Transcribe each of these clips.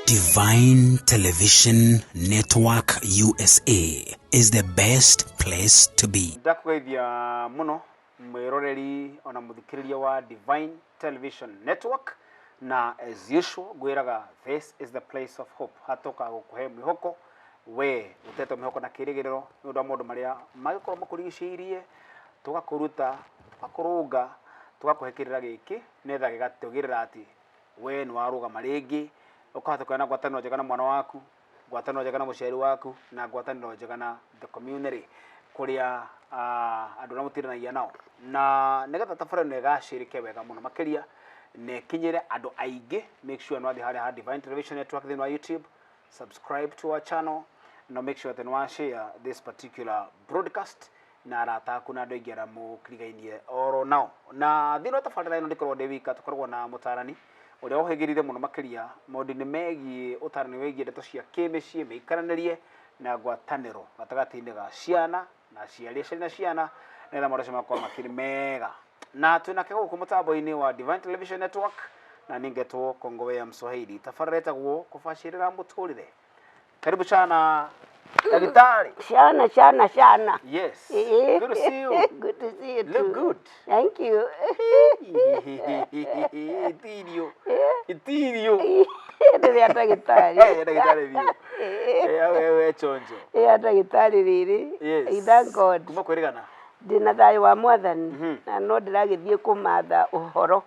Divine Television Network USA is the best place to be. Ndakũgeithia mũno mwĩroreri ona mũthikĩrĩria wa Divine Television Network, na as usual ngwĩraga this is the place of hope, hatũkaga gũkũhe mwĩhoko we ũtete mwĩhoko na kĩrĩgĩrĩro nĩ ũndũ wa maũndũ marĩa mangĩkorwo makũrigicĩirie, tũgakũruta, tũgakũrũnga, tũgakũhe kĩrĩra gĩkĩ nĩgetha gĩgatũgĩrĩra atĩ we nĩ warũgama rĩngĩ, ũkahota kũgĩa na ngwatanĩro njega na mwana waku, ngwatanĩro njega na mũciari waku, na ngwatanĩro njega na the community kũrĩa andũ arĩa mũtindanagia nao, na nĩgetha tabarĩra ĩno ĩgacĩrĩke wega mũno makĩria na ĩkinyĩre andũ aingĩ, make sure nĩ wathiĩ harĩa ha Divine Television Network thĩinĩ wa YouTube, subscribe to our channel na make sure atĩ nĩ wa share this particular broadcast na arata aku na andũ aingĩ arĩa mũkirigainie oro nao. Na thĩinĩ wa tabarĩra ĩno ndikoragwo ndĩ wika, tũkoragwo na mũtarani ũrĩa ũhĩgĩrĩire mũno makĩria maũndũ-inĩ megiĩ ũtarani wĩgiĩ ndeto cia kĩmĩciĩ, mĩikaranĩrie na ngwatanĩro gatagatĩ-inĩ ga ciana na aciari, aciari na ciana, nĩgetha maũndũ acio makorwo makĩrĩ mega. Na twĩnake gũkũ mũtambo-inĩ wa Divine Television Network, na niĩ ngetwo Kongowea Mswahili. Tabarĩra ĩtagwo Kũbacĩrĩra Mũtũrĩre. Karibu sana, daktari. Shana, shana, shana. Yes. Good to see you. Good to see you Look too. good. Thank you. Itirio. Itirio. Rĩrĩa ndagĩtarĩ. Eh, ndagĩtarĩ biũ. Eh, we we chonjo. Ĩya ndagĩtarĩ rĩrĩ. Yes. Thank God. Kuma kwĩrĩgana. Ndĩna thayũ wa Mwathani. Na no ndĩragĩthiĩ kũmatha ũhoro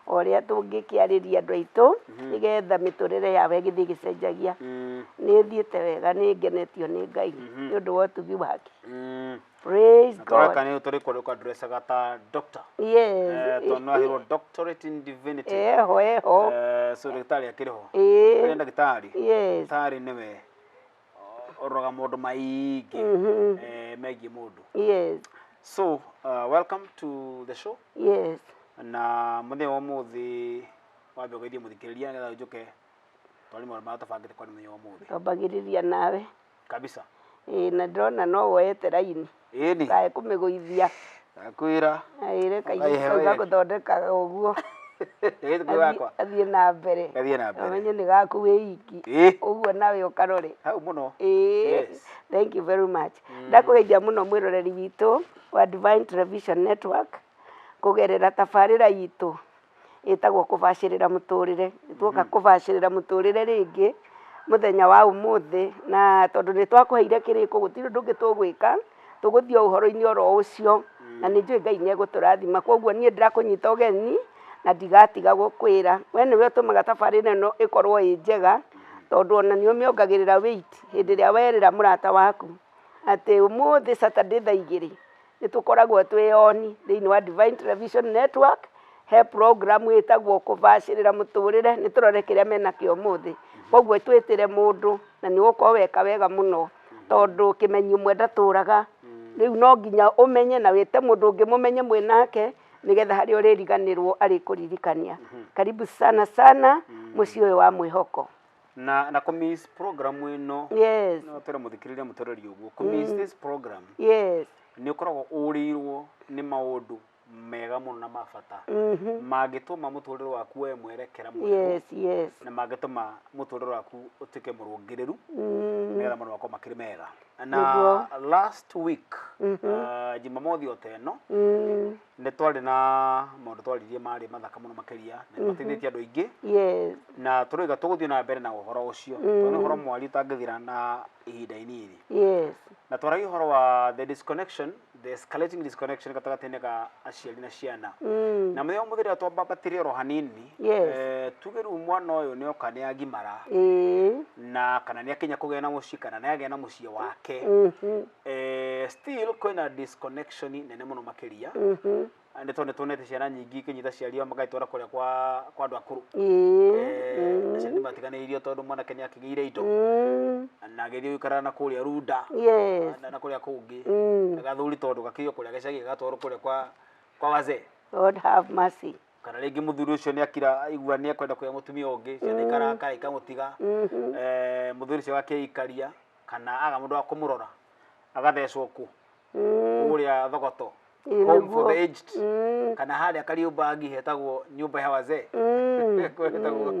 ũrĩa tũngĩkĩarĩria andũ aitũ nĩgetha mĩtũrĩre yao ĩgĩthiĩ ĩgĩcenjagia. Nĩ ĩthiĩte wega, nĩ ngenetio nĩ Ngai nĩ ũndũ wa ũtugi wake. Praise God. Tũreka nĩ tũrĩ kũrĩa ũkandressaga ta doctor. Yes. Eh, tondũ nĩ waheirwo doctorate in divinity. Eho, eho. Eh, so ndagĩtarĩ akĩrĩ ho. Ĩĩ. Ũrĩa ndagĩtarĩ. Yes. Ndagĩtarĩ nĩwe ũroraga maũndũ maingĩ megiĩ mũndũ. Yes. So, welcome to the show. Yes. Na mũthenya wa ũmũthĩ wambe ũgeithie mũthikĩrĩria nĩgetha njũke twari maũndũ marĩa tũbangĩte kwaria mũthenya wa ũmũthĩ. Twambagĩrĩria nawe. Kabisa. Ĩĩ, na ndĩrona no woete raini. Ĩni. Kae kũmĩgũithia. Ndakwĩra. Ĩrĩ Ũkaihe kairĩtu kau wee. gagũthondekaga ũguo. Kairĩtu kau gakwa. Athiĩ na mbere. Gathiĩ na mbere. Ũmenye nĩ gaku wĩ iki. Ĩĩ. Ũguo nawe ũkarore. Hau mũno. Ĩĩ. Yes. Thank you very much. Ndakũgeithia mũno mwĩroreri witũ wa Divine Television Network kũgerera tabarĩra itũ ĩtagwo Kũbacĩrĩra Mũtũrĩre. Nĩtuoka kũbacĩrĩra mũtũrĩre rĩngĩ mũthenya wa ũmũthĩ, na tondũ nĩ twakũheire kĩrĩko gũtirĩ ũndũ ũngĩ tũgwĩka, tũgũthiĩ o ũhoro-inĩ oro ũcio, na nĩ njũĩ Ngai nĩ egũtũrathima. Koguo niĩ ndĩrakũnyita ũgeni na ndigatiga gũkwĩra, we nĩwe ũtũmaga tabarĩra ĩno ĩkorwo ĩ njega, tondũ ona nĩ ũmĩongagĩrĩra weight hĩndĩ ĩrĩa werĩra mũrata waku atĩ ũmũthĩ Saturday thaa 2 nĩ tũkoragwo twĩ on thĩinĩ wa Divine Television Network, he program ĩtagwo Kũbacĩrĩra Mũtũrĩre, nĩ tũrore kĩrĩa menakĩo ũmũthĩ. Koguo twĩtĩre mũndũ na nĩ ũgũkorwo weka wega mũno, tondũ kĩmenyi ũmwe ndatũraga. Rĩu no nginya ũmenye na wĩte mũndũ ũngĩ mũmenye mwĩ nake, nĩgetha harĩa ũrĩriganĩrwo arĩkũririkania. Karibu sana sana mũciĩ ũyũ wa mwĩhoko. Na kũmiss program ĩno. Yes. No twĩre mũthikĩrĩria mũtũrĩri ũguo. Kũmiss this program. Yes. Nĩ ũkoragwo ũrĩirwo nĩ maũndũ mega mũno na ma bata. Mangĩtũma mũtũrĩre waku woe mwerekera mwerũ. Yes, yes. Na mangĩtũma mũtũrĩre waku ũtuĩke mũrũngĩrĩru. Nĩgetha maũndũ makorwo makĩrĩ mega. Na last week, Jumamothi o ta ĩno, nĩ twarĩ na maũndũ twaririe marĩ mathaka mũno makĩria na nĩ mateithĩtie andũ aingĩ. Yes. Na tũroiga tũgũthiĩ na mbere na ũhoro ũcio, tondũ nĩ ũhoro mwarie ũtangĩthira na ihinda inini. Yes. Na twaragia ũhoro wa the disconnection, the escalating disconnection gatagatĩ-inĩ ka aciari na ciana. Na mũthenya ũmũthĩ rĩrĩa twambambatire oro hanini, Yes. tuge rĩu mwana ũyũ nĩ oka nĩ agimara, Ĩĩ. na kana nĩ akinya kũgĩa na mũciĩ kana nĩ agĩa na mũciĩ wake. Still kwĩna disconnection nene mũno makĩria. Nĩ tondũ nĩ tuonete ciana nyingĩ ikĩnyita aciari ao magaitwara kũrĩa kwa andũ akũrũ. Ĩĩ. Aciari nĩ matiganĩirio tondũ mwanake nĩ akĩgĩire indo. Na agĩthiĩ gũikara na kũrĩa Runda. Yes. Na kũrĩa kũngĩ. Gathuri tondũ gakĩiywo kũrĩa gĩcagi gagatwarwo kũrĩa kwa wazee. God have mercy. Kana rĩngĩ mũthuri ũcio nĩ akira aigua nĩ ekwenda kũgĩa mũtumia ũngĩ, ciana ikarakara ikamũtiga. Mũthuri ũcio agakĩikaria kana aga mũndũ wa kũmũrora, agathecwo kũ? Kũrĩa Thogoto. Ĩĩ, Home for nĩguo. the aged. Kana harĩa Kariũmbangi hetagwo nyumba ya wazee. Kwetagwo.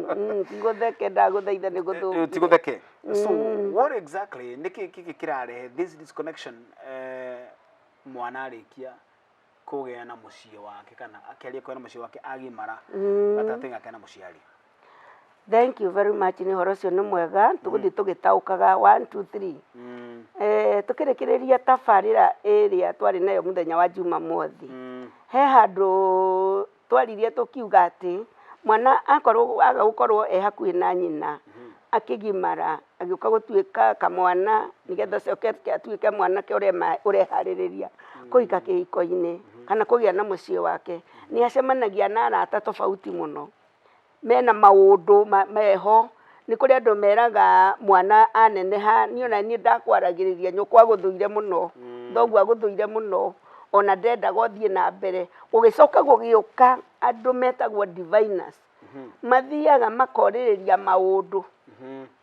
Tigũtheke ndagũthaitha nĩ gũthũkire. Tigũtheke. So what exactly nĩkĩ kĩkĩ kĩrarehe this disconnection, mwana arĩkia kũgĩa na mũciĩ wake kana akĩaria kũgĩa na mũciĩ wake agimara gatagatĩ gake na mũciari? Thank you very much nĩ ũhoro ũcio nĩ mwega tũgũthiĩ tũgĩtaũkaga 1 2 3. Tũkĩrĩkĩrĩria tabarĩra ĩrĩa twarĩ nayo mũthenya wa Jumamothi, he handũ twaririe tũkiuga atĩ mwana akorwo aga gũkorwo e hakuhĩ na nyina akĩgimara agĩũka gũtuĩka kamwana nĩgetha acoke atuĩke mwanake ũreharĩrĩria kũhika kĩhiko-inĩ kana kũgĩa na mũciĩ wake, nĩ acemanagia na arata tofauti mũno mena maũndũ meho. Nĩ kũrĩ andũ meraga mwana aneneha, niĩ ona niĩ ndakwaragĩrĩria nyũkwa agũthũire mũno, thoguo agũthũire mũno, ona ndendaga ũthiĩ na mbere. Gũgĩcoka gũgĩũka andũ metagwo diviners, mathiaga makorĩrĩria maũndũ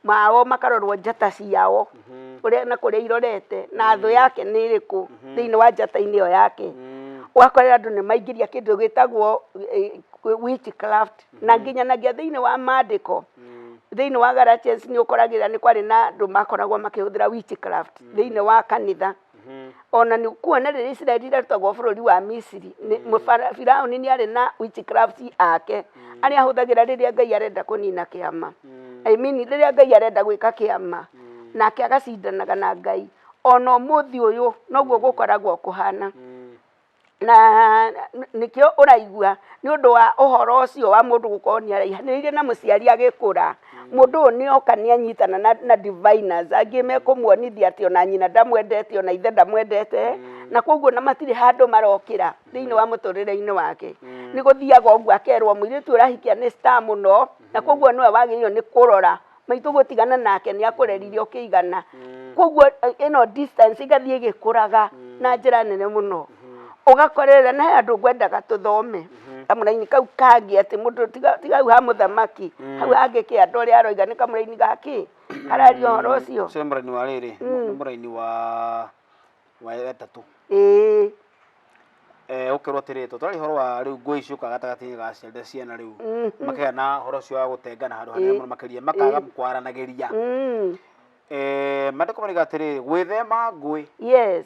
mao, makarorwo njata ciao ũrĩa na kũrĩa irorete na thũ yake nĩ ĩrĩkũ thĩinĩ wa njata-inĩ ĩyo yake. Ũgakorera andũ nĩ maingĩria kĩndũ gĩtagwo witchcraft na nginyanagia thĩinĩ wa mandĩko, thĩinĩ wa Galatians nĩ ũkoragĩra nĩ kwarĩ na andũ makoragwo makĩhũthĩra witchcraft thĩinĩ wa kanitha. Ona nĩ kuona rĩrĩa Isiraeli ĩrarutagwo bũrũri wa Misiri, Firaũni nĩ arĩ na witchcraft ake arĩa ahũthagĩra rĩrĩa Ngai arenda kũnina kĩama. I mean rĩrĩa Ngai arenda gwĩka kĩama, nake agacindanaga na Ngai. Ona ũmũthĩ ũyũ noguo gũkoragwo kũhana. Na nĩkĩo ũraigua nĩ ũndũ wa ũhoro ũcio wa mũndũ gũkorwo nĩ araihanĩrĩirie na mũciari agĩkũra, mũndũ ũyũ nĩ oka nĩ anyitana na diviners, angĩ mekũmuonithia atĩ ona nyina ndamwendete ona ithe ndamwendete, na koguo ona matirĩ handũ marokĩra thĩinĩ wa mũtũrĩre-inĩ wake. Nĩ gũthiaga ũguo akerwo mũirĩtu ũrahikia nĩ star mũno, na koguo nĩwe wagĩrĩirwo nĩ kũrora maitũ gũtigana nake nĩ akũrerire ũkĩigana. Koguo ĩno distance ĩgathiĩ ĩgĩkũraga na njĩra nene mũno. Ũgakorerera na he andũ ngwendaga tũthome kamũraini kau kangĩ atĩ mũndũ tiga hau ha mũthamaki, hau hangĩ kĩanda ũrĩa aroiga nĩ kamũraini ga kĩ kararia ũhoro ũcio. Ũcio nĩ mũraini wa rĩrĩ, nĩ mũraini wa ĩtatũ. Ĩĩ. Ũkerwo atĩrĩrĩ, tondũ tũraria ũhoro wa rĩu ngũĩ ciũkaga gatagatĩ-inĩ ga aciari na ciana rĩu, makagĩa na ũhoro ũcio wa gũtengana handũ hanene mũno makĩria, makaga kwaranagĩria. Maandĩko maroiga atĩrĩrĩ, gwĩthema ngũĩ,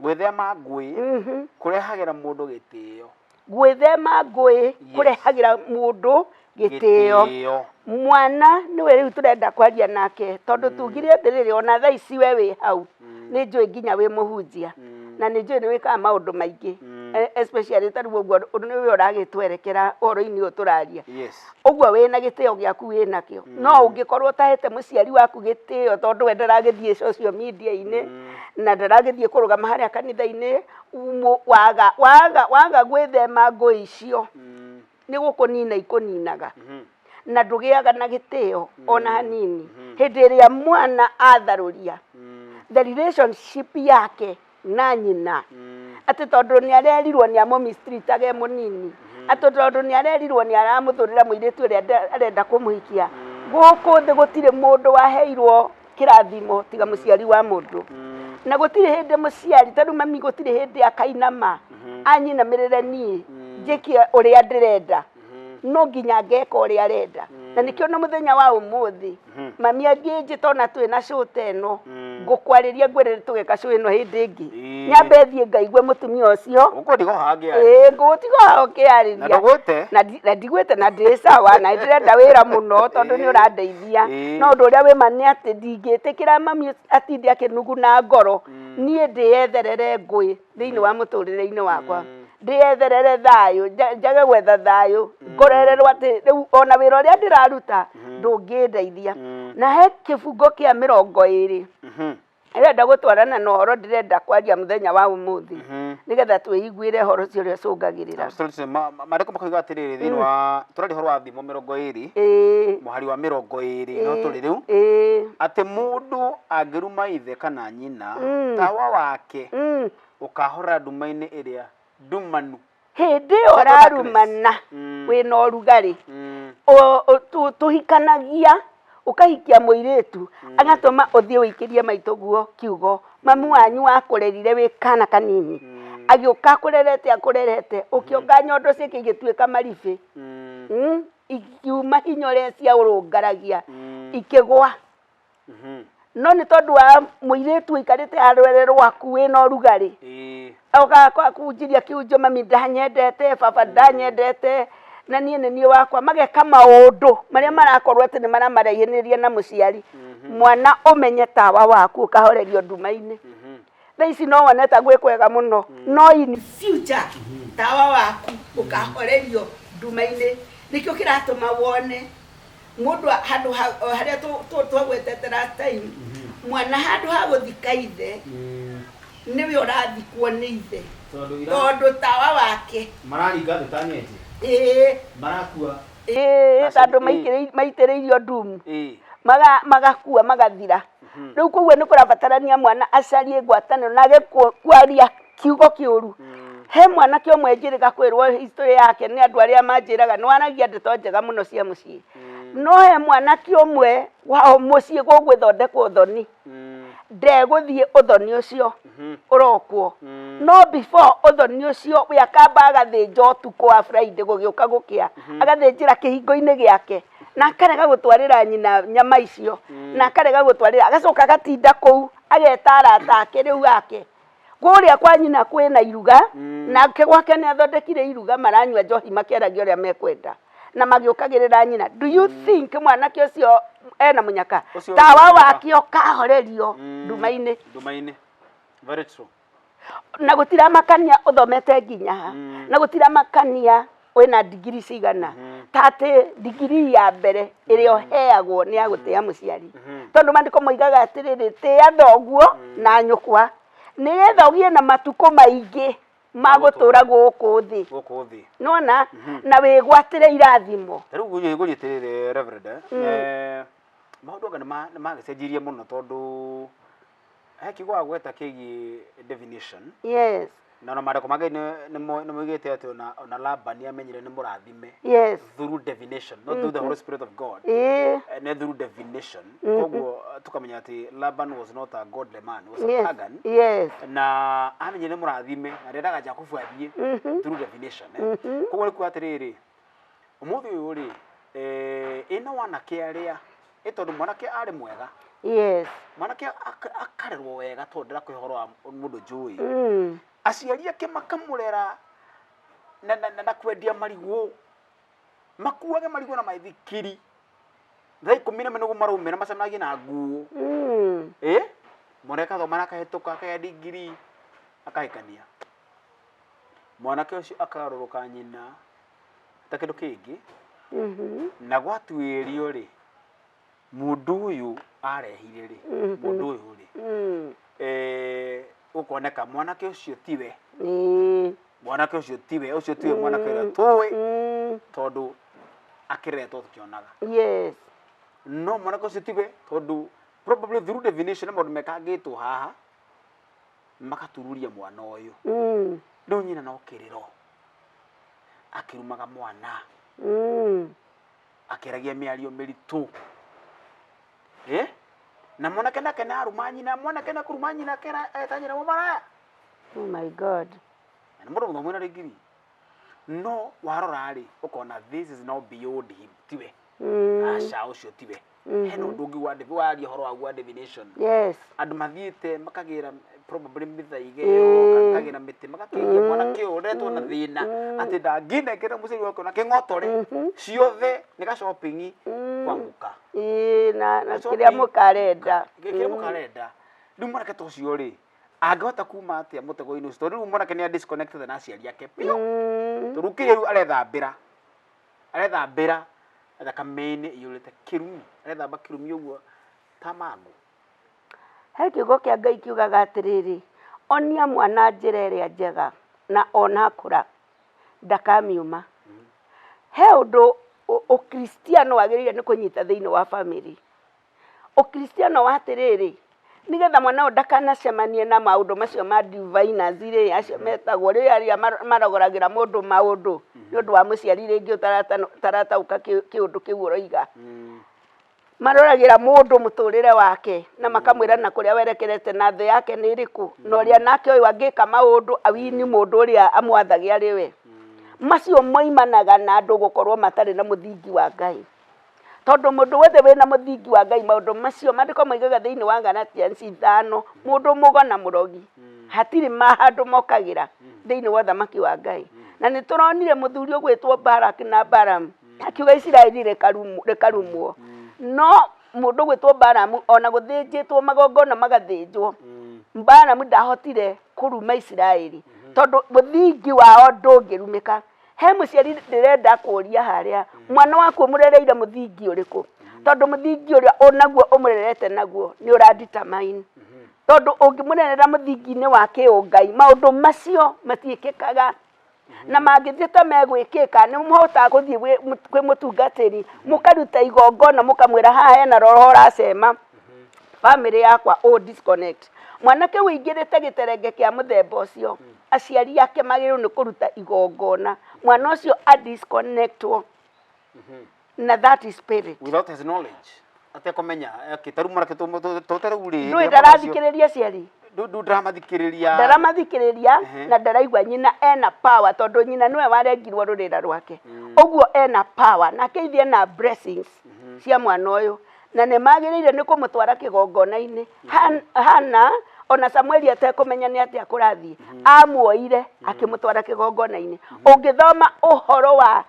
gwĩthema ngũĩ kũrehagĩra mũndũ gĩtĩo. Gwĩthema ngũĩ kũrehagĩra mũndũ gĩtĩo. Gĩtĩo. Mwana nĩwe rĩu tũrenda kwaria nake tondũ tugire atĩrĩrĩ, ona thaa ici we wĩ hau nĩ njũĩ nginya wĩ mũhunjia na nĩ njũĩ nĩ wĩkaga maũndũ maingĩ, especially ta rĩu ũguo nĩwe ũragĩtwerekera ũhoro-inĩ ũyũ tũraria. Ũguo wĩna gĩtĩo gĩaku wĩnakĩo, no ũngĩkorwo ũtahete mũciari waku gĩtĩo tondũ we ndaragĩthiĩ social media-inĩ na ndaragĩthiĩ kũrũgama harĩa kanitha-inĩ, waga waga waga gwĩthema ngũĩ icio nĩ gũkũnina ikũninaga na ndũgĩaga na gĩtĩo ona hanini. Hĩndĩ ĩrĩa mwana atharũria the relationship yake na nyina, atĩ tondũ nĩ arerirwo nĩ amũmistreataga e mũnini, atĩ tondũ nĩ arerirwo nĩ aramũthũrĩra mũirĩtu ũrĩa arenda kũmũhikia, gũkũ thĩ gũtirĩ mũndũ waheirwo kĩrathimo tiga mũciari wa mũndũ. Na gũtirĩ hĩndĩ mũciari, ta rĩu mami gũtirĩ hĩndĩ akainama anyinamĩrĩre niĩ njĩke ũrĩa ndĩrenda, no nginya ngeka ũrĩa arenda. Na nĩkĩo na mũthenya wa ũmũthĩ mami angĩnjĩta ona twĩ na show ta ĩno, ngũkwarĩria ngwĩre tũgeka show ĩno hĩndĩ ĩngĩ, nyambe thiĩ ngaigue mũtumia ũcio. Ũkũndiga haha ngĩaria. Ĩĩ ngũgũtiga haha ũkĩarĩria. Na ndũgwĩte? Na ndigwĩte na ndĩ sawa na ndĩrenda wĩra mũno tondũ nĩ ũrandeithia. No ũndũ ũrĩa wĩ ma nĩ atĩ ndingĩtĩkĩra mami atinde akĩnuguna ngoro, niĩ ndĩyetherere ngũĩ thĩinĩ wa mũtũrĩre-inĩ wakwa, ndĩyetherere thayũ, njage gwetha thayũ, ngorererwo atĩ rĩu ona wĩra ũrĩa ndĩraruta ndũngĩndeithia. Na he kĩbungo kĩa 20 ndĩrenda gũtwarana na ũhoro ndĩrenda kwaria mũthenya wa ũmũthĩ nĩgetha twĩiguĩre ũhoro ũcio ũrĩa ũcũngagĩrĩra. Absolutely. Maandĩko makoiga atĩrĩrĩ, thĩinĩ wa tũraria ũhoro wa Thimo 20 mũhari wa 20 no tũrĩ rĩu, atĩ mũndũ angĩruma ithe kana nyina, tawa wake ũkahora nduma-inĩ ĩrĩa ndumanu. Hĩndĩ ĩyo Total darkness. ũrarumana wĩna ũrugarĩ, tũhikanagia, ũkahikia mũirĩtu agatũma ũthiĩ ũikĩrie maitũguo kiugo, mamu wanyu wakũrerire wĩ kana kanini. Agĩũka akũrerete akũrerete, ũkĩonga nyondo ciake igĩtuĩka maribĩ. Ikiuma hinya ũrĩa ciaũrũngaragia, ikĩgwa. No nĩ tondũ wa mũirĩtu ũikarĩte harwere rwaku wĩna ũrugarĩ, oka kũnjiria kĩunjo, mami ndanyendete, baba ndanyendete, na niĩ nĩ niĩ wakwa, mageka maũndũ marĩa marakorwo atĩ nĩ maramaraihĩrĩria na mũciari. Mwana ũmenye tawa waku ũkahorerio nduma-inĩ. Thaa ici no wone ta gwĩ kwega mũno, no in future tawa waku ũkahorerio nduma-inĩ. Nĩkĩo kĩratũma wone mũndũ handũ ha o harĩa twagwetete last time, mwana handũ ha gũthika ithe, nĩwe ũrathikwo nĩ ithe, tondũ ira tondũ tawa wake mararinga thĩ ta nyenje, marakua. Ĩĩ, Na tondũ maitĩrĩirio ndumu, magakua magathira. Rĩu koguo nĩ kũrabatarania mwana acarie ngwatanĩro na age kwaria kiugo kĩũru. He mwanake ũmwe njĩrĩga kwĩrwo history yake nĩ andũ arĩa manjĩraga nĩ waragia ndeto njega mũno cia mũciĩ. No he mwanake ũmwe wao mũciĩ gũgwĩthondekwo ũthoni, ndegũthiĩ ũthoni ũcio ũrokwo. No before ũthoni ũcio, we akamba agathĩnja ũtukũ wa Friday gũgĩũka gũkĩa, agathĩnjĩra kĩhingo-inĩ gĩake, na akarega gũtwarĩra nyina nyama icio, na akarega gũtwarĩra, agacoka agatinda kũu, ageta arata ake rĩu ake. Kũrĩa kwa nyina kwĩna iruga, nake gwake nĩ athondekire iruga, maranyua njohi makĩaragia ũrĩa mekwenda na magĩũkagĩrĩra nyina. Do you think mwanake ũcio ena mũnyaka? Ũcio Tawa mũnyaka. wake ũkahorerio nduma-inĩ. Nduma-inĩ, very true. Na gũtiramakania ũthomete nginya ha, na gũtiramakania wĩna ndigiri cigana, ta atĩ ndigiri ya mbere ĩrĩa ũheagwo nĩ ya gũtĩa mũciari, tondũ maandĩko moigaga atĩrĩrĩ, tĩa thoguo na nyũkwa nĩgetha ũgĩe na matukũ maingĩ ma gũtũra gũkũ thĩ. Gũkũ thĩ. Nona na wĩgwatĩre irathimo. Ta rĩu ngũrie atĩrĩrĩ, Reverend, maũndũ anga nĩ magĩcenjirie mũno, tondũ he kiugo wagweta kĩgiĩ definition. Na ona maandĩko mangĩ nĩ moigĩte atĩ ona Labani amenyire nĩ mũrathime through divination, not through the Holy Spirit of God. Nĩ through divination. Koguo tukamenya atĩ Laban was not a godly man, he was a pagan. Na amenyire nĩ mũrathime na ndendaga Jakubu athiĩ through divination. Koguo nĩ kuga atĩrĩrĩ, ũmũthĩ ũyũ rĩ, ĩno anake arĩa ĩ tondũ mwanake arĩ mwega, mwanake akarerwo wega, tondũ ndĩrakũhe ũhoro wa mũndũ njũĩ, aciari ake makamũrera na kwendia marigũ, makuage marigũ na maithikiri thaa 14 nĩguo maraumĩra macemanagie na nguo. Ĩ mwanake akathoma na akahĩtũka, akagĩa ndigiri, akahikania. Mwanake ũcio akarũrũka nyina ta kĩndũ kĩngĩ. Na gwatuĩrio rĩ, mũndũ ũyũ arehire rĩ, mũndũ ũyũ rĩ, gũkoneka mwanake ũcio tiwe. Mwanake ũcio tiwe, ũcio tiwe mwanake ũrĩa tũĩ, tondũ akĩreretwo tũkĩonaga. No mwanake ũcio tiwe, tondũ probably through definition maũndũ mekangĩtwo haha makatururia mwana ũyũ. Rĩu nyina no kĩrĩro akĩrumaga mwana, akĩaragia mĩario mĩritũ, na mwanake nake nĩ aruma nyina, mwanake nĩ kũruma nyina akera eta nyina mũmaraya. Oh my God. Na nĩ mũndũ mũthomu na rĩngiri, no warora rĩ, ũkona this is now beyond him, tiwe. Aca, ũcio tiwe. Hena ũndũ ũngĩ waria ũhoro waguo wa divination. Andũ mathiĩte makagĩra probably mĩthaiga ĩyo, kana makagĩra mĩtĩ, magakĩgia mwanake ũyũ ũreretwo na thĩna atĩ ndangĩnengera mũciari wake ona kĩng'otore, ciothe nĩ ga shopping kwa mũka. Ĩĩ, na Ga shopping kĩrĩa mũkarenda. Kĩrĩa mũkarenda. Rĩu mwanake ta ũcio rĩ, angĩhota kuma atĩa mũtego-inĩ ũcio? Tondũ rĩu mwanake nĩ disconnected na aciari ake biũ. Tondũ kĩrĩa rĩu arethambĩra, arethambĩra thakame-inĩ ĩiyũrĩte kĩrumi, arethamba kĩrumi ũguo ta mangũ. He kiugo kĩa Ngai kiugaga atĩrĩrĩ, onia mwana njĩra ĩrĩa njega na ona akũra ndakamiuma. He ũndũ ũkristiano wagĩrĩire nĩ kũnyita thĩinĩ wa family. Ũkristiano wa atĩrĩrĩ, nĩgetha mwana ũyũ ndakanacemanie na maũndũ macio ma diviners rĩ, acio metagwo rĩ, arĩa marogoragĩra mũndũ maũndũ nĩ ũndũ wa mũciari rĩngĩ ũtarataũka kĩũndũ kĩu ũroiga. Maroragĩra mũndũ mũtũrĩre wake na makamwĩra na kũrĩa werekerete na thĩ yake nĩ ĩrĩkũ na ũrĩa nake ũyũ angĩka maũndũ awini mũndũ ũrĩa amwathage arĩ we. Macio moimanaga na andũ gũkorwo matarĩ na mũthingi wa Ngai. Tondũ mũndũ wothe wĩna mũthingi wa Ngai maũndũ macio maandĩko moigaga thĩinĩ wa Galatians ithano mũndũ mũgo na mũrogi hatirĩ ma handũ mokagĩra thĩinĩ wa ũthamaki wa Ngai. Na nĩ tũronire mũthuri ũgwĩtwo Balak na Balaam akiuga Isiraeli rĩkarumwo. No mũndũ ũgwĩtwo Balaam ona gũthĩnjĩtwo magongona magathĩnjwo, Balaam ndahotire kũruma Isiraeli tondũ mũthingi wao ndũngĩrumĩka. He mũciari ndĩrenda kũria harĩa, mwana waku ũmũrereire mũthingi ũrĩkũ? Tondũ mũthingi ũrĩa onaguo ũmũrerete naguo nĩ ũra determine. Tondũ ũngĩmũrerera mũthingi-inĩ wa kĩũngai, maũndũ macio matiĩkĩkaga. Na mangĩthiĩ ta megwĩkĩka, nĩ mũhotaga gũthiĩ kwĩ mũtungatĩri, mũkaruta igongona mũkamwĩra haha hena roho ũracema bamĩrĩ yakwa ũ disconnect. Mwanake ũingĩrĩte gĩterenge kĩa mũthemba ũcio, aciari ake magĩrĩirwo nĩ kũruta igongona, mwana ũcio a disconnectwo na that spirit. Without his knowledge, atekũmenya. Okay, ta rĩu mwanake tũte rĩu rĩ, Ndũĩ ndarathikĩrĩria aciari. Ndũ ndĩramathikĩrĩria. Ndaramathikĩrĩria na ndaraigua nyina ena power tondũ nyina nĩwe warengirwo rũrĩra rwake. Ũguo ena power nake ithe ena blessings cia mwana ũyũ na nĩ magĩrĩire nĩ kũmũtwara kĩgongona-inĩ. Hana ona Samueli atekũmenya nĩ atĩa kũrathiĩ amuoire akĩmũtwara kĩgongona-inĩ. Ũngĩthoma ũhoro wa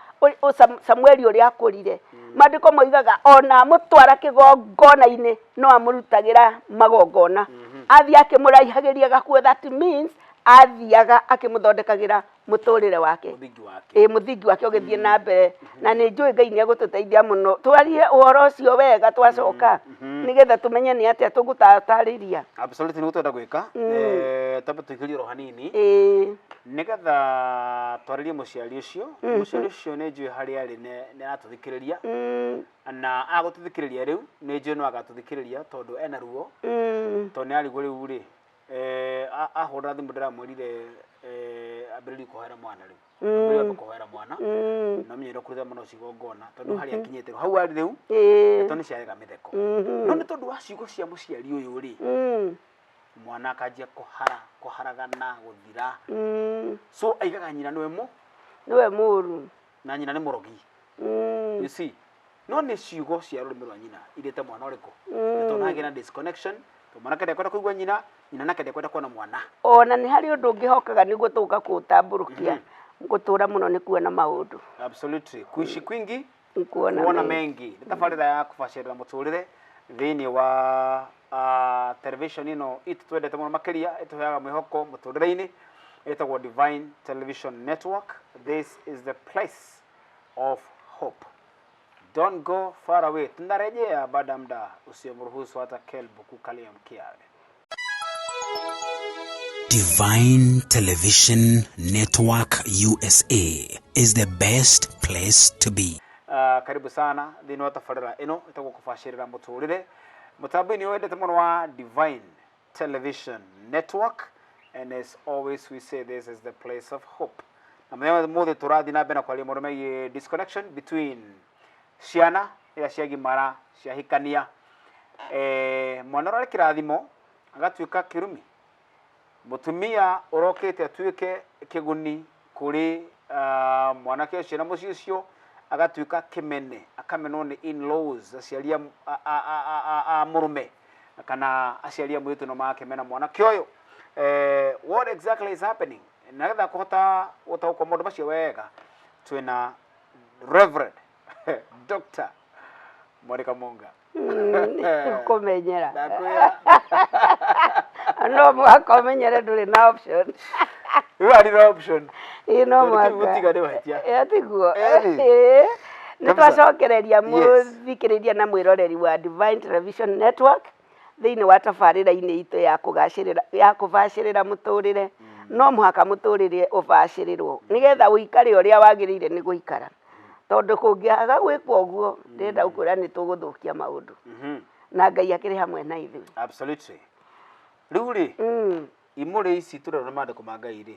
Samueli ũrĩa akũrire, maandĩko moigaga ona amũtwara kĩgongona-inĩ no amũrutagĩra magongona. Athiĩ akĩmũraihagĩria gakuo, that means athiaga akĩmũthondekagĩra mũtũrĩre wake. Mũthingi wake. Ĩ mũthingi wake ũgĩthiĩ na mbere. Na nĩ njũĩ Ngai nĩ egũtũteithia mũno. Twarie ũhoro ũcio wega twacoka nĩgetha tũmenye nĩ atĩa tũgũtatarĩria. Absolutely nĩguo twenda gwĩka. Twambe tũikĩrie oro hanini. Nĩgetha twarĩrie mũciari ũcio. Mũciari ũcio nĩ njũĩ harĩa arĩ nĩ aratũthikĩrĩria. Na agũtũthikĩrĩria rĩu nĩ njũĩ no agatũthikĩrĩria tondũ ena ruo. Tondũ nĩ arigwo rĩu rĩ, ahũra thimũ ndĩramwĩrire ambĩrĩrie kũhoera mwana rĩu. Ambĩrĩrie ambe kũhoera mwana. Na ũmenye kũruta mwana ũcio igongona tondũ harĩa akinyĩte rĩu, hau arĩ rĩu, ndeto nĩ ciarega mĩtheko. No nĩ tondũ wa ciugo cia mũciari ũyũ rĩ, mwana akanjia kũhara, kũharagana, gũthira. So aigaga nyina nĩwe mũ? Nĩwe mũru. Na nyina nĩ mũrogi. You see? No nĩ ciugo cia rũrĩmĩ rwa nyina irĩte mwana ũrĩkũ? Nĩ tondũ hagĩa na disconnection, tondũ mwanake ndekwenda kũigua nyina, nyina nake ndekwenda kuona mwana. Ona nĩ harĩ ũndũ ũngĩ hokaga nĩguo tũgũka kũũtambũrũkia, gũtũra mũno nĩ kuona maũndũ. Absolutely. Kuishi kwingi, Nĩ kuona kuona mengi. Nĩ tabarĩra ya kũbacĩrĩra mũtũrĩre thĩinĩ wa television ĩno itũ twendete mũno makĩria, ĩtũheaga mwĩhoko mũtũrĩre-inĩ, ĩtagwo Divine Television Network. This is the place of hope. Don't go far away. Tunarejea baada ya muda usiomruhusu hata kelbu kukalia mkiawe. Divine Television Network USA is the best place to be. Karibu sana thĩinĩ wa tabarĩra ĩno ĩtagwo kũbacĩrĩra mũtũrĩre mũtambo-inĩ wendete mũno wa Divine Television Network, and as always we say this is the place of hope. Na mũthenya mũthĩ tũrathiĩ na mbere na kwaria maũndũ megiĩ disconnection between ciana rĩrĩa ciagimara ciahikania, mwana ũrarĩ kĩrathimo agatuĩka kĩrumi, mũtumia ũrokĩte atuĩke kĩguni kũrĩ mwanake ũcio na mũciĩ ũcio agatuĩka kĩmene, akamenwo nĩ in-laws, aciari a mũrũme kana aciari a mũirĩtu no magakĩmena mwanake ũyũ. What exactly is happening? Na nĩgetha kũhota gũtaũkwo maũndũ macio wega, twĩna Reverend Dr. Monica Munga. Kũmenyera. Ndakwĩra. No mũhaka ũmenyere, ndũrĩ na option. Rĩu arĩ na option. Ĩĩ no Tondũ kĩu mũhaka. gũtiga nĩ mahĩtia. Ĩ tiguo. Ĩni. Ĩĩ. Nĩ Kabisa. twacokereria mũthikĩrĩria na mwĩroreri wa Divine Television Network thĩinĩ wa tabarĩra-inĩ itũ ya kũgacĩrĩra ya kũbacĩrĩra mũtũrĩre. No mũhaka mũtũrĩre ũbacĩrĩrwo nĩgetha ũikare ũrĩa wagĩrĩire nĩ gũikara. Tondũ kũngĩaga gwĩkwo ũguo, ndĩrenda gũkwĩra nĩ tũgũthũkia maũndũ. Na Ngai akĩrĩ hamwe na ithuĩ. Absolutely. Rĩu rĩ, imũrĩ ici tũrerwo nĩ maandĩko ma Ngai rĩ,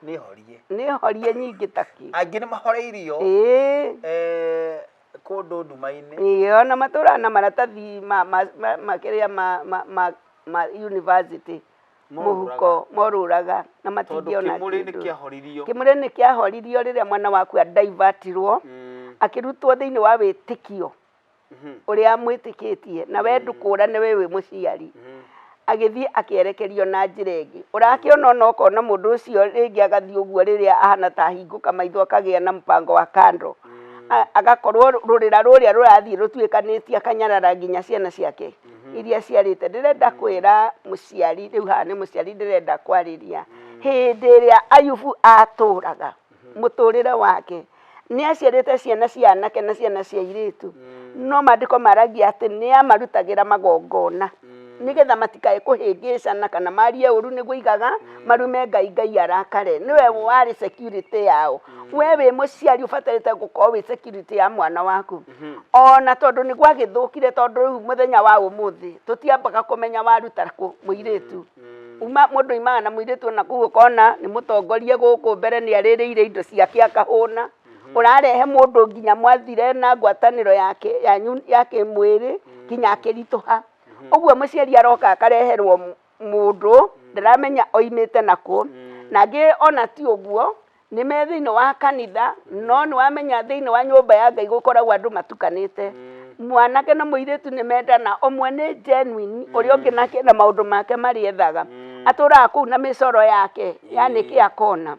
nĩ horie. Nĩ horie nyingĩ takĩ. Angĩ nĩ mahoreirio. Kũndũ nduma-inĩ. Ĩĩ, ona matũraga na maratathi ma ma ma ma kĩrĩa ma ma ma ma university mũhuko morũraga na Tondũ matingĩona kĩmũrĩ nĩ kĩndũ. kĩahoririo. Kĩmũrĩ nĩ kĩahoririo rĩrĩa mwana waku adaivatirwo akĩrutwo thĩinĩ wa wĩtĩkio ũrĩa mwĩtĩkĩtie na we ndũkũrane we wĩ mũciari agĩthiĩ akĩerekerio na njĩra ĩngĩ ũrakĩona ona ũkona mũndũ ũcio rĩngĩ agathiĩ ũguo rĩrĩa ahana ta ahingũka maitho akagĩa na mpango wa kando agakorwo rũrĩra rũrĩa rũrathiĩ rũtuĩkanĩtie akanyarara nginya ciana ciake iria aciarĩte. Ndĩrenda kwĩra mũciari rĩu haha nĩ mũciari ndĩrenda kwarĩria, hĩndĩ ĩrĩa Ayubu atũraga mũtũrĩre wake, nĩ aciarĩte ciana cia anake na ciana cia airĩtu, no maandĩko maragia atĩ nĩ amarutagĩra magongona nĩgetha matikae kũhĩngĩcana kana marie ũru nĩguo aigaga marume Ngai, Ngai arakare. Nĩwe warĩ security yao. We wĩ mũciari ũbatarĩte gũkorwo wĩ security ya mwana waku. Ona tondũ nĩ gwagĩthũkire tondũ rĩu mũthenya wa ũmũthĩ tũtiambaga kũmenya waruta kũ mũirĩtu. Uma mũndũ aimaga na mũirĩtu ona kũu ũkona nĩ mũtongoria gũkũ mbere nĩ arĩrĩire indo ciake akahũna. Ũrarehe mũndũ nginya mwathire na ngwatanĩro yake yanyu ya kĩmwĩrĩ nginya akĩritũha. Ũguo mũciari aroka akareherwo mũndũ ndaramenya oimĩte nakũ. Na angĩ ona ti ũguo nĩ me thĩinĩ wa kanitha no nĩ wamenya thĩinĩ wa nyũmba ya Ngai gũkoragwo andũ matukanĩte. Mwanake na mũirĩtu nĩ mendana, ũmwe nĩ genuine ũrĩa ũngĩ nake na maũndũ make marĩa ethaga. Atũraga kũu na mĩcoro yake ya nĩkĩ akona.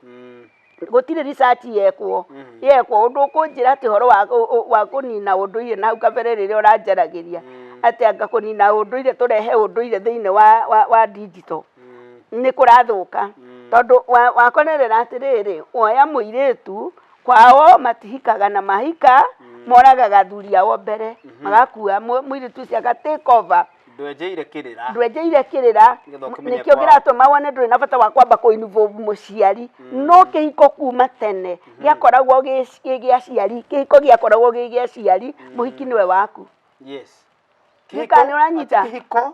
Gũtirĩ research yekwo, yekwo ũndũ ũkũnjĩra atĩ ũhoro wa kũnina ũndũire na hau kabere rĩrĩa ũranjaragĩria atĩ anga kũnina ũndũire tũrehe ũndũire thĩinĩ wa digital. Nĩ kũrathũka tondũ wakorerera atĩrĩrĩ, woya mũirĩtu kwao matihikaga na mahika moragaga athuri ao mbere magakua mũirĩtu ũcio aga take over. Ndwenjeire kĩrĩra. Ndwenjeire kĩrĩra Nĩgetha ũkĩmenye nĩkĩo kwao. kĩratũma wone ndũrĩ na bata wa kwamba kũ involve mũciari no kĩhiko kuma tene gĩakoragwo gĩ gĩa aciari kĩhiko gĩakoragwo gĩ gĩa aciari mũhiki nĩwe waku. Yes. Gĩka nĩ ũranyita? Atĩ kĩhiko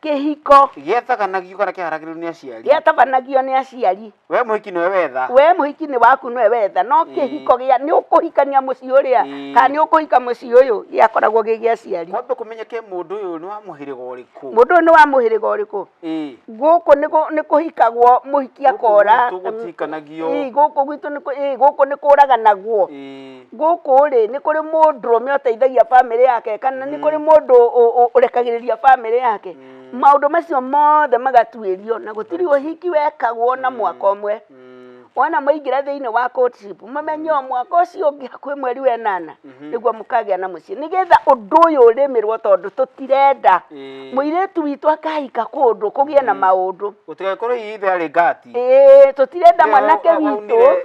Kĩhiko gĩetaganagio kana kĩharagĩrĩrio nĩ aciari. Gĩatabanagio nĩ aciari. We mũhiki nĩwe wetha. We mũhiki nĩ waku nĩwe wetha no kĩhiko gĩa nĩ ũkũhikania mũciĩ ũrĩa kana nĩ ũkũhika mũciĩ ũyũ gĩakoragwo gĩ gĩa aciari. Kwambe kũmenyeke mũndũ ũyũ nĩ wa mũhĩrĩga ũrĩkũ. Mũndũ ũyũ nĩ wa mũhĩrĩga ũrĩkũ. Gũkũ nĩ kũhikagwo mũhiki akora. Gũkũ gwitũ gũtihikanagio. Ĩĩ gũkũ gwitũ nĩ ĩĩ gũkũ nĩ kũraganagwo. Gũkũ rĩ nĩ kũrĩ mũndũrũme ũteithagia bamĩrĩ yake kana nĩ kũrĩ mũndũ ũrekagĩrĩria bamĩrĩ yake. Maũndũ macio mothe magatuĩrio na gũtirĩ ũhiki wekagwo na mwaka ũmwe. Wona mwaingĩra thĩinĩ wa courtship mũmenye o mwaka ũcio ũngĩ hakuhĩ mweri wa ĩnana nĩguo mũkagĩa na mũciĩ nĩgetha ũndũ ũyũ ũrĩmĩrwo tondũ tũtirenda mũirĩtu witũ akahika kũndũ kũgĩe na maũndũ. Gũtigagĩkorwo hihi ithe arĩ ngati. Ĩĩ tũtirenda mwanake witũ.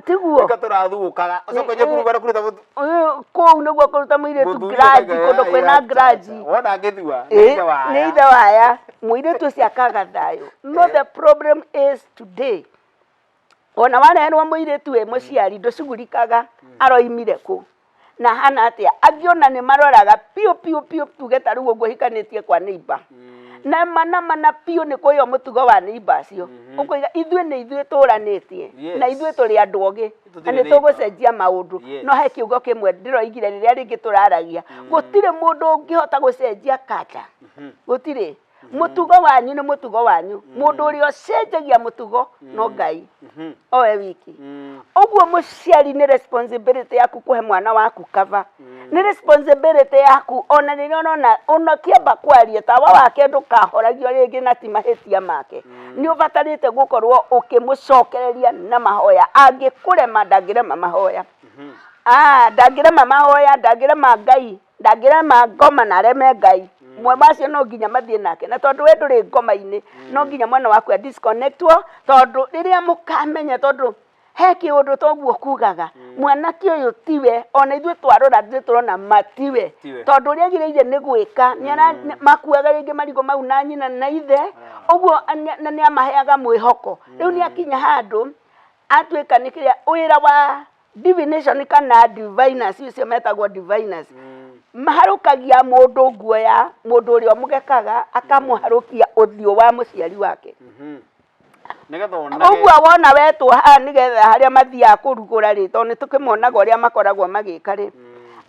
Tiguo. Nĩkĩo tũrathũkaga. Ũcoke ũnjie kũruga kũruta mũtu. Kũu nĩguo kũruta mũirĩtu grudge kũndũ kwĩna grudge. Wona ngĩthua nĩ ithe wa aya. Nĩ ithe wa aya. Mũirĩtu ũcio akaga thayũ. No the problem is today ona wareherwo mũirĩtu wĩ mũciari ndũcugurikaga aroimire kũ na ahana atĩa. Angĩ ona nĩ maroraga biũ biũ biũ tuge ta rĩu ũguo ũhikanĩtie kwa neighbour. Na ma na ma na biũ nĩ kũĩo mũtugo wa neighbour acio. Ũkoiga ithuĩ nĩ ithuĩ tũranĩtie na ithuĩ tũrĩ andũ ogĩ na nĩ tũgũcenjia maũndũ. No he kiugo kĩmwe ndĩroigire rĩrĩa rĩngĩ tũraragia, gũtirĩ mũndũ ũngĩhota gũcenjia culture, gũtirĩ. Mũtugo wanyu nĩ mũtugo wanyu. Mũndũ ũrĩa ũcenjagia mũtugo no Ngai owe wiki. Ũguo mũciari nĩ responsibility yaku kũhe mwana waku cover. Nĩ responsibility yaku ona rĩrĩa ũrona ona ũkĩamba kwaria tawa wake ndũkahoragio rĩngĩ na ti mahĩtia make. Nĩ ũbatarĩte gũkorwo ũkĩmũcokereria na mahoya. Angĩkũrema ndangĩrema mahoya. Ndangĩrema mahoya, ndangĩrema Ngai. Ndangĩrema ngoma na areme Ngai. Mwe macio no nginya mathiĩ nake. Na tondũ we ndũrĩ ngoma-inĩ, no nginya mwana waku a disconnect wo, tondũ rĩrĩa mũkamenya tondũ he kĩũndũ toguo kugaga, mwanake ũyũ tiwe, ona ithuĩ twarora nĩ tũrona ma tiwe. Tiwe. Tondũ ũrĩa agĩrĩire nĩ gwĩka, nĩ ara, makuaga rĩngĩ marigũ mau na nyina na ithe, ũguo na nĩ amaheaga mwĩhoko. Rĩu nĩ akinya handũ, atuĩka nĩ kĩrĩa, wĩra wa divination kana diviners icio metagwo diviners maharũkagia mũndũ nguo ya mũndũ ũrĩa ũmũgekaga akamũharũkia ũthiũ wa mũciari wake. Nĩgetha onage. Ũguo wona wetwo haha nĩgetha harĩa mathiaga kũrugũra rĩ, tondũ nĩ tũkĩmonaga ũrĩa makoragwo magĩka rĩ,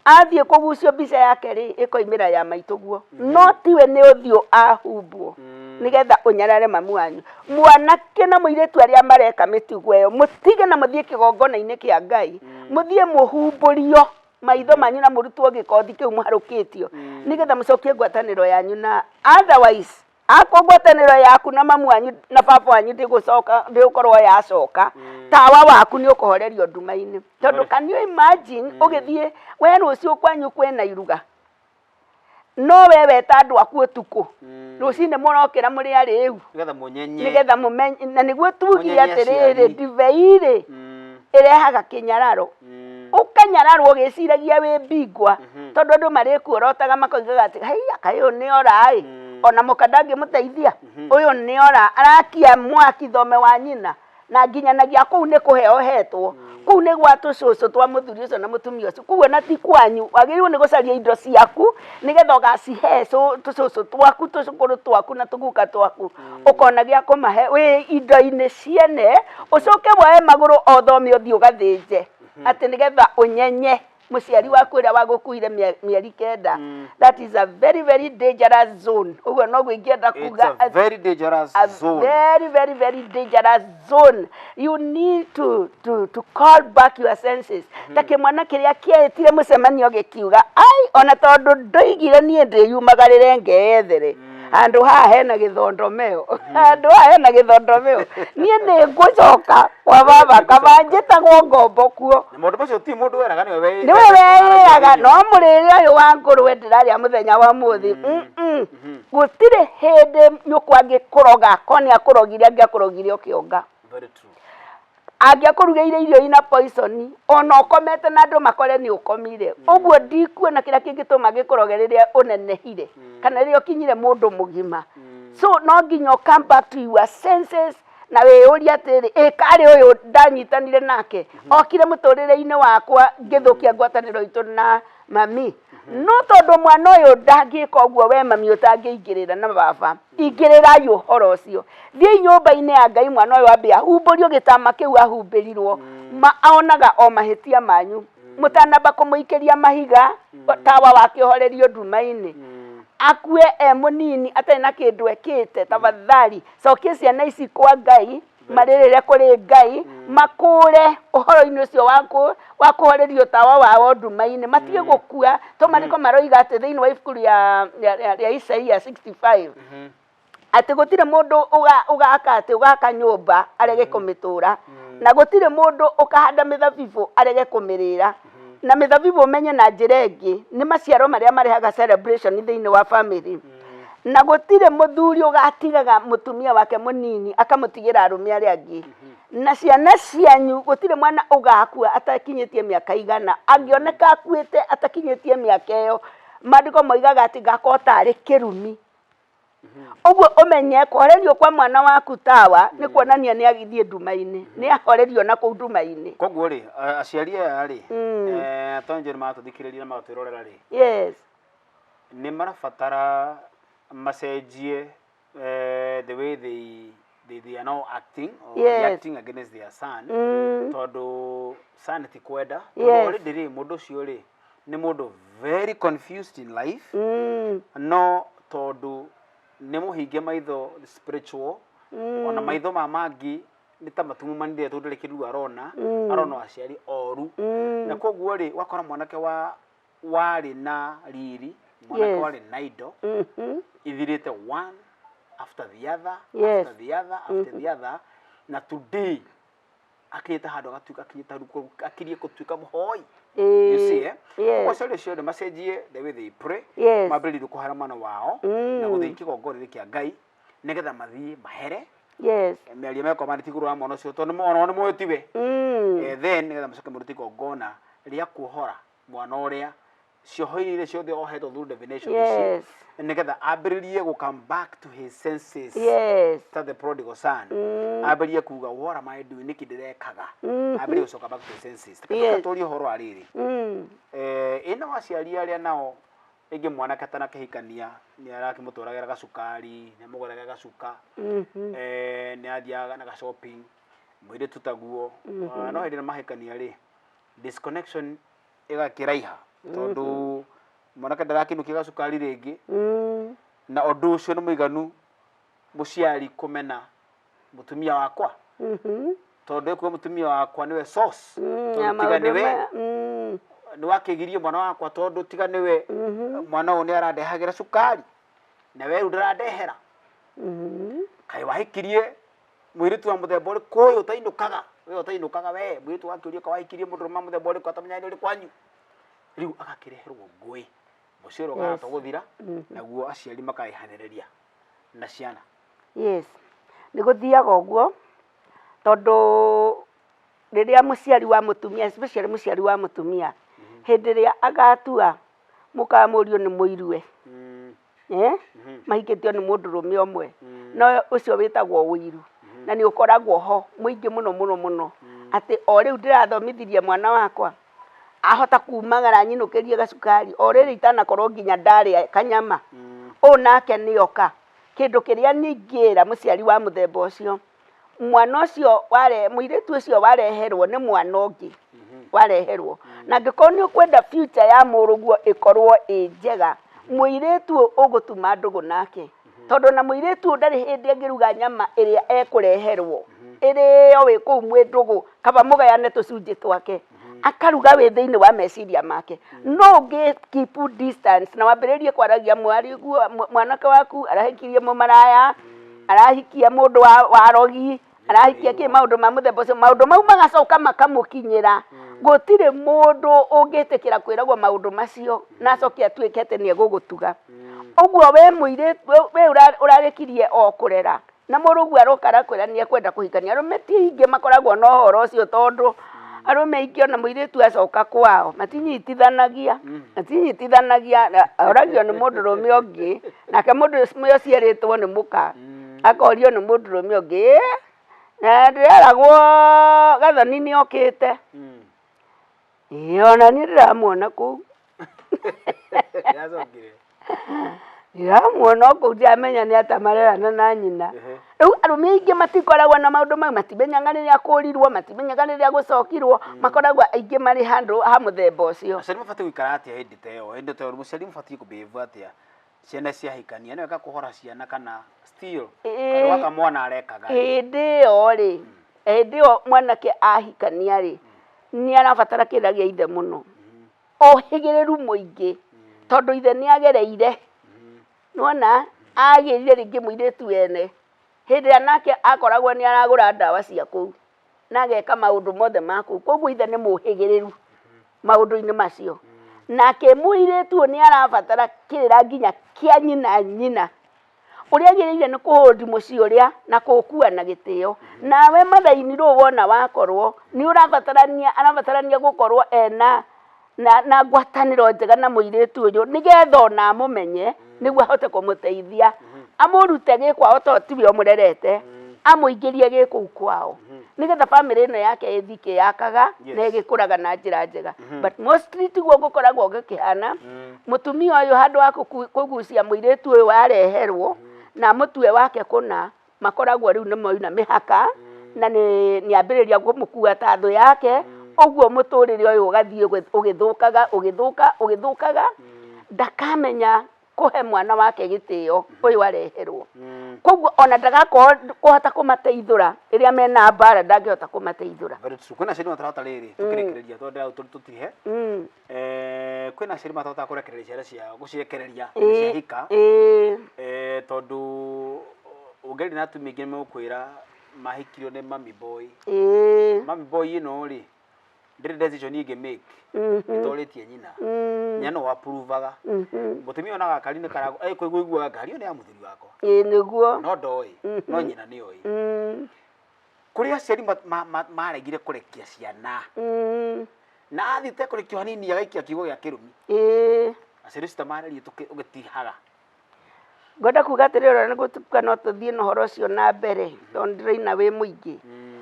athiĩ kũgucio mbica yake rĩ, ĩkoimĩra ya maitũguo, no tiwe nĩ ũthiũ ahumbwo nĩgetha ũnyarare mamu wanyu. Mwanake na mũirĩtu arĩa mareka mĩtugo ĩyo, mũtige na mũthiĩ kĩgongona-inĩ kĩa Ngai, mũthiĩ mũhumbũrio maitho manyu na mũrutwo gĩkothi kĩu mũharũkĩtio, nĩgetha mũcokie ngwatanĩro yanyu na otherwise akorwo ngwatanĩro yaku na mamu wanyu na baba wanyu ndĩgũcoka, ndĩgũkorwo yacoka, tawa waku nĩ ũkũhorerio nduma-inĩ. Tondũ can you imagine ũgĩthiĩ we rũciũ kwanyu kwĩna iruga, no we weta andũ aku ũtukũ, rũcinĩ mũrokĩra mũrĩ arĩu, Nĩgetha mũnyenye. Nĩgetha mũmenye, na nĩguo tugire Mũnyenye atĩrĩrĩ, aciari. ndibei rĩ ĩrehaga kĩnyararo. Ũkanyararwo ũgĩciragia wĩ bingwa, tondũ andũ marĩkuorotaga makoigaga atĩ haiya, kaĩ ũyũ nĩ ora ĩ, ona mũka ndangĩmũteithia, ũyũ nĩ ora, arakia mwaki thome wa nyina, na nginyanagia kũu nĩ kũheo hetwo, kũu nĩ gwa tũcũcũ twa mũthuri ũcio na mũtumia ũcio, koguo ona ti kwanyu, wagĩrĩirwo nĩ gũcaria indo ciaku nĩgetha ũgacihe tũcũcũ twaku, tũcũkũrũ twaku na tũguka twaku, ũkona gĩa kũmahe wĩ indo-inĩ ciene, ũcoke woe magũrũ o thome ũthiĩ ũgathĩnje, atĩ nĩgetha ũnyenye mũciari waku ũrĩa wagũkuire mĩeri 9. That is a very very dangerous zone. Ũguo noguo ingĩenda It's kuga. a very dangerous A zone. very very very dangerous zone. You need to call back your senses, ta kĩmwana kĩrĩa kĩeĩtire mũcemanio gĩkiuga, ai, ona tondũ ndoigire niĩ ndĩyumagarĩre ngeyethere handũ haha hena gĩthondomeo, handũ haha hena gĩthondomeo, niĩ nĩ ngũcoka kwa baba, kaba njĩtagwo ngombo kuo. Na maũndũ macio ti mũndũ weraga, nĩwe Nĩwe wĩrĩaga, no mũrĩre ũyũ wa ngũrwe ndĩrarĩa mũthenya wa ũmũthĩ, Gũtirĩ hĩndĩ nyũkwa angĩkũroga, korwo nĩ akũrogire, angĩakũrogire ũkĩonga. Very true. Angĩakũrugĩire irio ina poison, ona ũkomete na andũ makore nĩ ũkomire. Ũguo ndikuona kĩrĩa kĩngĩtũma gĩkũroge rĩrĩa ũnenehire kana rĩrĩa ũkinyire mũndũ mũgima. So no nginya ũ come back to your senses na wĩyũrie atĩrĩrĩ, ĩ karĩ ũyũ ndanyitanire nake okire mũtũrĩre-inĩ wakwa ngĩthũkia ngwatanĩro itũ na mami, no tondũ mwana ũyũ ndangĩka ũguo, we mami ũtangĩingĩrĩra na baba, ingĩrĩrai ũhoro ũcio, thiĩi nyũmba-inĩ ya Ngai, mwana ũyũ ambe ahumbũrio gĩtama kĩu ahumbĩrirwo, ma onaga o mahĩtia manyu, mũtanamba kũmũikĩria mahiga, tawa wake ũhorerio nduma-inĩ, akue e mũnini atarĩ na kĩndũ ekĩte. Tafadhali cokia ciana ici kwa Ngai, marĩrĩre kũrĩ Ngai, makũre ũhoro-inĩ ũcio wa kũhorerio tawa wao nduma-inĩ, matige gũkua to marĩko maroiga atĩ thĩinĩ wa ibuku rĩa Isaia 65 atĩ gũtirĩ mũndũ ũgaka, atĩ ũgaka nyũmba arege kũmĩtũra, na gũtirĩ mũndũ ũkahanda mĩthabibũ arege kũmĩrĩra. Na mĩthabibũ, ũmenye na njĩra ĩngĩ, nĩ maciaro marĩa marehaga celebration thĩinĩ wa family. Na gũtirĩ mũthuri ũgatigaga mũtumia wake mũnini akamũtigĩra arũme arĩa angĩ. Na ciana cianyu, gũtirĩ mwana ũgakua atakinyĩtie mĩaka 100. Angĩoneka akuĩte atakinyĩtie mĩaka ĩyo, maandĩko moigaga atĩ gakorwo tarĩ kĩrumi. Ũguo ũmenye kũhorerio kwa mwana waku tawa nĩ kuonania nĩ agĩthiĩ nduma-inĩ, nĩ ahorerio na kũu nduma-inĩ. Koguo rĩ, aciari aya rĩ, tondũ nĩ maratũthikĩrĩria na magatwĩrorera rĩ, nĩ marabatara macenjie the way they are now acting or reacting against their son, tondũ son ti kwenda, tondũ already rĩ, mũndũ ũcio rĩ, nĩ mũndũ very confused in life, no tondũ nĩ mũhinge maitho spiritual, ona maitho ma mangĩ nĩ ta matumumanire, tondũ ndarĩ kĩndũ arona, arona aciari oru. Na koguo rĩ, wakora mwanake wa warĩ na riri, mwanake warĩ na indo ithirĩte one after the other, after the other, after the other, na today akinyĩte handũ agatuĩka, akinyĩte handũ akirie gũtuĩka mũhoi, you see, eh? Yes. Koguo aciari acio rĩ, macenjie the way they pray, mambĩrĩrie kũhera mwana wao na gũthiĩ kĩgongona-inĩ kĩa Ngai nĩgetha mathiĩ mahere mĩario mekwa marĩ igũrũ wa mwana ũcio, tondũ ona nĩ mũĩ tiwe. Then nĩgetha macoke marute igongona rĩa kuohora mwana ũrĩa cioho-inĩ iria ciothe ohetwo through divination ici, nĩgetha ambĩrĩrie gũ come back to his senses, ta the prodigal son, ambĩrĩrie kuga, "What am I doing? Nĩkĩ ndĩrekaga?" Ambĩrĩrie gũcoka back to his senses. Tũrie ũhoro wa rĩrĩ, ĩno aciari arĩa nao Rĩngĩ mwanake atanakĩhikania nĩ arakĩmũtwaragĩra gacukari, nĩ amũgũragĩra gacuka, nĩ athiaga na ga shopping, mũirĩtu taguo. No hĩndĩ ĩrĩa mahikania rĩ, disconnection ĩgakĩraiha tondũ mwanake ndarakĩinũkia gacukari rĩngĩ, na ũndũ ũcio nĩ mũiganu mũciari kũmena mũtumia wakwa, tondũ ekuga mũtumia wakwa nĩwe source, Ya tondũ tiga maũndũ nĩwe maya, nĩ wakĩgirie mwana wakwa, tondũ tiga nĩwe mwana ũyũ nĩ arandehagĩra cukari na we rĩu ndarandehera. Kaĩ wahikirie mũirĩtu wa mũthemba ũrĩkũ ũyũ ũtainũkaga, we ũtainũkaga, we mũirĩtu wakĩũria ka wahikirie mũndũrũme wa mũthemba ũrĩkũ atamenyaga nĩ ũrĩ kwanyu. Rĩu agakĩreherwo ngũĩ, mũciĩ ũrĩa ũkahota gũthira, naguo aciari makaraihanĩrĩria na ciana. Yes, nĩ gũthiaga ũguo tondũ rĩrĩa mũciari wa mũtumia, especially mũciari wa mũtumia, hĩndĩ ĩrĩa agatua mũka mũriũ nĩ mũirue, eh, mahikĩtio nĩ mũndũrũme ũmwe, no ũcio wĩtagwo ũiru, na nĩ ũkoragwo ho mũingĩ mũno mũno mũno, atĩ o rĩu ndĩrathomithirie mwana wakwa, ahota kumagara anyinũkĩrie gacukari, o rĩrĩ itanakorwo nginya ndarĩa kanyama, ũũ nake nĩoka. Kĩndũ kĩrĩa niĩ ingĩra mũciari wa mũthemba ũcio, mwana ũcio ware, mũirĩtu ũcio wareherwo nĩ mwana ũngĩ wareherwo, na angĩkorwo nĩ ũkwenda future ya mũrũguo ĩkorwo ĩ njega, mũirĩtu ũyũ ũgũtuma ndũgũ nake, tondũ ona mũirĩtu ũyũ ndarĩ hĩndĩ angĩruga nyama ĩrĩa ekũreherwo ĩrĩo wĩ kũu mwĩ ndũgũ, kaba mũgayane tũcunjĩ twake, akaruga wĩ thĩinĩ wa meciria make. No ũngĩ keep distance na wambĩrĩrie kwaragia mwarĩguo, mwanake waku arahikirie mũmaraya, arahikia mũndũ wa rogi, arahikia kĩ, maũndũ ma mũthemba ũcio, maũndũ mau magacoka makamũkinyĩra. Gũtirĩ mũndũ ũngĩtĩkĩra kwĩragwo maũndũ macio na acoke atuĩke atĩ nĩ egũgũtuga. Ũguo we mũirĩtu, we ũrarĩkirie o kũrera, na mũrũguo aroka arakwĩra nĩ ekwenda kũhikania. Arũme ti aingĩ makoragwo na ũhoro ũcio tondũ arũme aingĩ ona mũirĩtu acoka kwao matinyitithanagia, matinyitithanagia, oragio nĩ mũndũrũme ũngĩ, nake mũndũrũme ũcio erĩtwo nĩ mũka, akorio nĩ mũndũrũme ũngĩ, ĩ na ndĩreragwo Gathoni nĩ okĩte, ĩ ona niĩ ndĩramuona kũu. Yacokire. Ndĩramuona o kũu ndiramenya nĩ atĩa marerana na nyina. Rĩu arũme aingĩ matikoragwo na maũndũ mau, matimenyaga rĩrĩa kũrirwo, matimenyaga rĩrĩa gũcokirwo, makoragwo aingĩ marĩ handũ ha mũthemba ũcio. Aciari mabatiĩ gũikara atĩa hĩndĩ ta ĩyo? Hĩndĩ ta ĩyo mũciari mũbatiĩ kũ behave atĩa ciana ciahikania? Nĩ wega kũhora ciana kana still kaũndũ gaka mwana arekaga rĩ? Hĩndĩ ĩyo rĩ, hĩndĩ ĩyo mwanake ahikania rĩ, nĩ arabatara kĩrĩra gĩa ithe mũno, ũhĩgĩrĩru mũingĩ, tondũ ithe nĩ agereire, nĩwona, agĩrire rĩngĩ mũirĩtu ene, hĩndĩ ĩrĩa nake akoragwo nĩ aragũra ndawa cia kũu, na ageka maũndũ mothe ma kũu, koguo ithe nĩ mũhĩgĩrĩru maũndũ-inĩ macio. Nake mũirĩtu ũyũ nĩ arabatara kĩrĩra nginya kĩa nyina nyina, Ũrĩa agĩrĩire nĩ kũ hold mũciĩ ũrĩa na kũũkua na gĩtĩo. Nawe mathaini rĩu wona wakorwo nĩ ũrabatarania arabatarania gũkorwo ena na ngwatanĩro njega na mũirĩtu ũyũ nĩgetha ona amũmenye nĩguo ahote kũmũteithia, amũrute gĩ kwao tondũ tiwe ũmũrerete, amũingĩrie gĩ kũu kwao nĩgetha bamĩrĩ ĩno yake ĩthiĩ ĩkĩyakaga na ĩgĩkũraga na njĩra njega. But mostly tiguo gũkoragwo gũkĩhana. Mũtumia ũyũ handũ ha kũgucia mũirĩtu ũyũ wareherwo na amũtue wake kũna, makoragwo rĩu nĩ moina mĩhaka na nĩ ambĩrĩria kũmũkua ta thũ yake, ũguo mũtũrĩre ũyũ ũgathiĩ ũgĩthũkaga ũgĩthũka ũgĩthũkaga, ndakamenya kũhe mwana wake gĩtĩo ũyũ areherwo. Koguo ona ndagakorwo kũhota kũmateithũra rĩrĩa mena mbara ndangĩhota kũmateithũra. Very true. Kwĩna aciari matarahota rĩrĩ tũkĩrĩkĩrĩria tondũ tũtihe. Kwĩna aciari matahotaga kũrekereria ciana ciao gũcirekereria ciahika, tondũ ũngĩaria na atumia aingĩ nĩmegũkwĩra mahikirio nĩ mummy boy. Mummy boy ĩno rĩ, ndĩrĩ decision ĩngĩ make ĩtorĩtie nyina. Nyina nĩwe approvaga. Mũtumia onaga gakari nĩ kara kũiguaga ngari ĩyo nĩ ya mũthuri wakwa. Ĩĩ nĩguo. No ndoĩ, no nyina nĩoĩ. Kũrĩ aciari maregire kũrekia ciana. Na athiĩte kũrekio hanini agaikia kiugo gĩa kĩrumi. Aciari acio ta marerie ũgĩtihaga. Ngwenda kuga atĩrĩrĩ ona nĩ gũtuĩka no tũthiĩ na ũhoro ũcio na mbere tondũ ndĩraina wĩ mũingĩ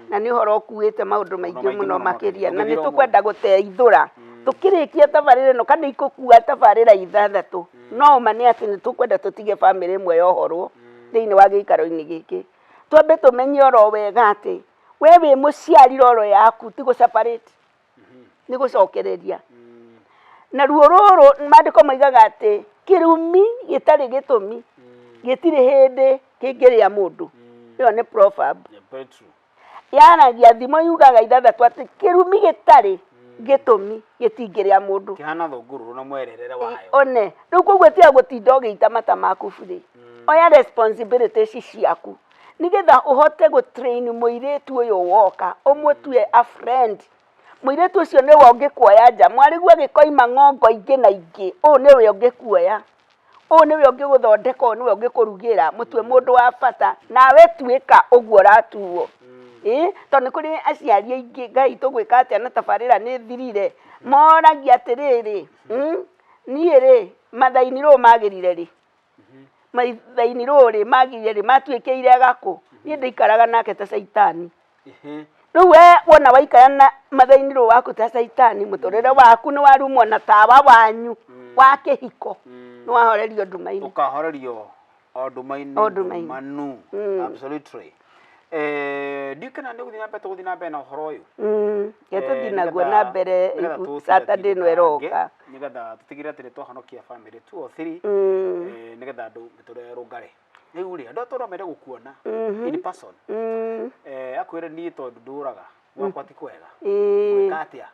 na nĩ ũhoro ũkuĩte maũndũ maingĩ mũno makĩria na nĩ tũkwenda gũteithũra. Tũkĩrĩkia tabarĩra ĩno kana ikũkua tabarĩra ithathatũ, no ma nĩ atĩ nĩ tũkwenda tũtige bamĩrĩ ĩmwe yohorwo thĩinĩ wa gĩikaro-inĩ gĩkĩ. Twambe tũmenye oro wega atĩ we wĩ mũciari roro yaku ti gũ separate, nĩ gũcokereria. Na ruo rũrũ maandĩko moigaga atĩ kĩrumi gĩtarĩ gĩtũmi gĩtirĩ hĩndĩ kĩngĩrĩa mũndũ. Ĩyo nĩ proverb. Yeah, very true. Yaragia thimo yugaga ithathatũ atĩ kĩrumi gĩtarĩ gĩtũmi gĩtingĩrĩa mũndũ. Kĩhana thũngũrũrũ na mwererere wayo. One rĩu koguo tiga gũtinda ũgĩita mata maku burĩ, oya responsibility ici ciaku nĩgetha ũhote gũ train mũirĩtu ũyũ woka ũmũtue a friend. Mũirĩtu ũcio nĩwe ũngĩkuoya nja, mwarĩguo agĩkoima ng'ongo ingĩ na ingĩ, ũyũ nĩwe ũngĩkuoya. Ũyũ nĩwe ũngĩgũthondeka, ũyũ nĩwe ũngĩkũrugĩra, mũtue mũndũ wa bata, nawe tuĩka ũguo ũratuo. Ĩ, tondũ nĩ kũrĩ aciari aingĩ, Ngai tũgwĩka atĩa na tabarĩra nĩ ĩthirire, moragia atĩrĩrĩ, niĩ rĩ, mathaini rũũ magĩrire rĩ? Mathaini rũũ rĩ, magĩrire rĩ, matuĩkĩire gakũ? Niĩ ndaikaraga nake ta caitani. Rĩu we wona waikara na mathainirwo waku ta caitani mũtũrĩre waku nĩ warumwo na tawa wanyu wa kĩhiko nĩ wahorerio nduma-inĩ. Ũkahorerio o nduma-inĩ O nduma-inĩ. ndumanu. Absolutely. Ndiũĩ kana nĩ ũgũthiĩ na mbere tũgũthiĩ na mbere na ũhoro ũyũ. Reke tũthiĩ naguo na mbere Saturday ĩno ĩroka. Nĩgetha tũtigĩrĩre atĩ nĩ twahonokia family two or three nĩgetha andũ mĩtũrĩre ĩrũngare. Rĩu rĩ, andũ atũ no mende gũkuona in person. Akwĩre niĩ tondũ ndũraga gwakwa ti kwega. Ngwĩka atĩa?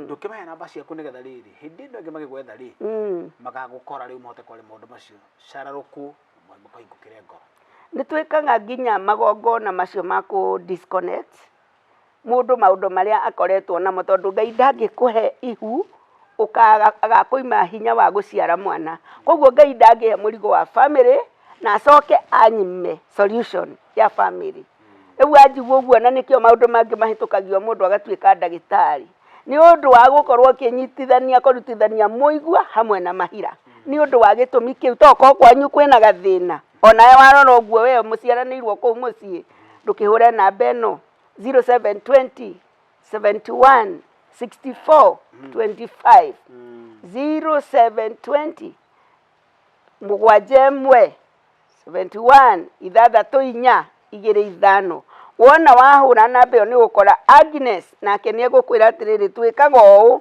Ndũkĩmahe namba ciaku nĩgetha rĩrĩ, hĩndĩ ĩno ĩngĩ magĩgwetha rĩ, magagũkora rĩu mahote kwaria maũndũ macio cararũkũ makũhingũkĩre ngoro. Nĩ twĩkaga nginya magongona macio ma kũ disconnect mũndũ maũndũ marĩa akoretwo namo tondũ Ngai ndangĩkũhe ihu agakũima hinya wa gũciara mwana. Koguo Ngai ndangĩhe mũrigo wa bamĩrĩ na acoke anyime solution ya bamĩrĩ. Rĩu anjigua ũguo na nĩkĩo maũndũ mangĩ mahĩtũkagio mũndũ agatuĩka ndagĩtarĩ. Nĩ ũndũ wa gũkorwo ũkĩnyitithania kũrutithania mũigua hamwe na mahira. Nĩ ũndũ wa gĩtũmi kĩu tokorwo kwanyu kwĩna gathĩna, onawe warora ũguo we mũciaranĩirwo kũu mũciĩ, ndũkĩhũre namba ĩno 0720 71 64 25 0720 mũgwanja ĩmwe 71 ithathatũ inya igĩrĩ ithano. Wona wahũra namba ĩyo nĩ ũgũkora Agnes nake nĩ egũkwĩra atĩrĩrĩ twĩkaga ũũ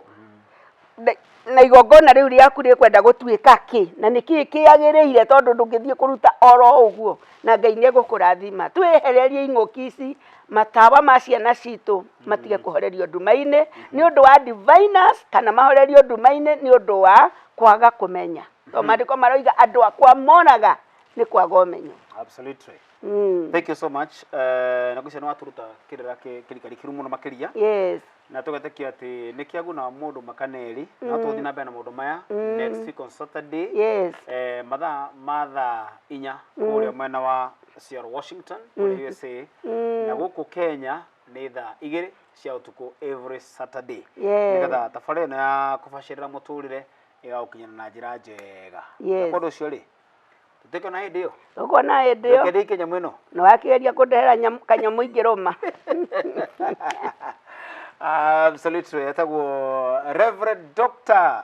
na igongona rĩu rĩaku rĩkwenda gũtuĩka kĩ na nĩ kĩĩ kĩagĩrĩire tondũ ndũngĩthiĩ kũruta oro ũguo na Ngai nĩ egũkũrathima. Twĩhererie ing'ũki ici matawa ma ciana citũ matige kũhorerio nduma-inĩ nĩ ũndũ wa diviners kana mahorerio nduma-inĩ nĩ ũndũ wa kwaga kũmenya. Tondũ maandĩko maroiga andũ akwa moraga nĩ kwaga ũmenyo. Absolutely. Thank you so much. Na ngwĩciria nĩ waturuta kĩrĩra kĩrikarikiru mũno makĩria. Yes. Na tũgetĩkia atĩ nĩ kĩaguna mũndũ makana erĩ. Na tũgũthiĩ na mbere na maũndũ maya next week on Saturday. Yes. Mathaa ma thaa inya kũrĩa mwena wa Seattle, Washington, kũrĩa USA. Na gũkũ Kenya nĩ thaa igĩrĩ cia ũtukũ every Saturday. Yes. Nĩgetha tabarĩra ĩno ya kũbacĩrĩra mũtũrĩre ĩgagũkinyĩra na njĩra njega. Yes. Na kwa ũndũ ũcio rĩ, tũtikona hĩndĩ ĩyo. Tũkona hĩndĩ ĩyo. Reke ndĩkie nyamũ ĩno. Nĩ wakĩgeria kũndehera kanyamũ ingĩrũma. Absolutely, etagwo Reverend Doctor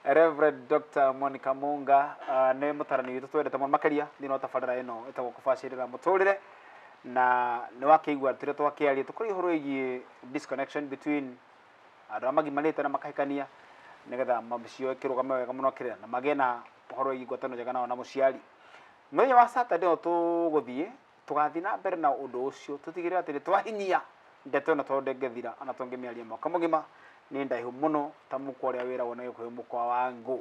Reverend Dr. Monica Munga nĩ mũtarani witũ twendete mũno makĩria thĩinĩ wa tabarĩra ĩno ĩtagwo kũbacĩrĩra mũtũrĩre na nĩ wakĩigua tũrĩa twakĩaria tũkũria ũhoro wĩgiĩ disconnection between andũ arĩa magimarĩte na makahikania nĩgetha mĩciĩ ĩkĩrũgame wega mũno kĩrĩa na magĩe na ũhoro wĩgiĩ ngwatanĩro njega nao na mũciari. Mũthenya wa Saturday ĩno tũgũthiĩ tũgathiĩ na mbere na ũndũ ũcio tũtigĩrĩre atĩ nĩ twahinyia ndeto ĩno tondũ ndĩngĩthira ona tũngĩmĩaria mwaka mũgima nĩ ndaihu mũno ta mũkwa ũrĩa wĩragwo na gĩkũyũ mũkwa wa ngũ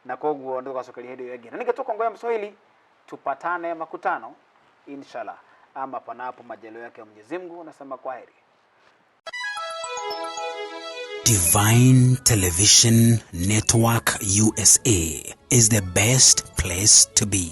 na koguo nĩ tũgacokeria hĩndĩ ĩyo ĩngĩ na ningĩ tũkongoya Mswahili tupatane makutano inshallah ama panapo majaliwa yake Mwenyezi Mungu nasema kwaheri. Divine Television Network USA is the best place to be.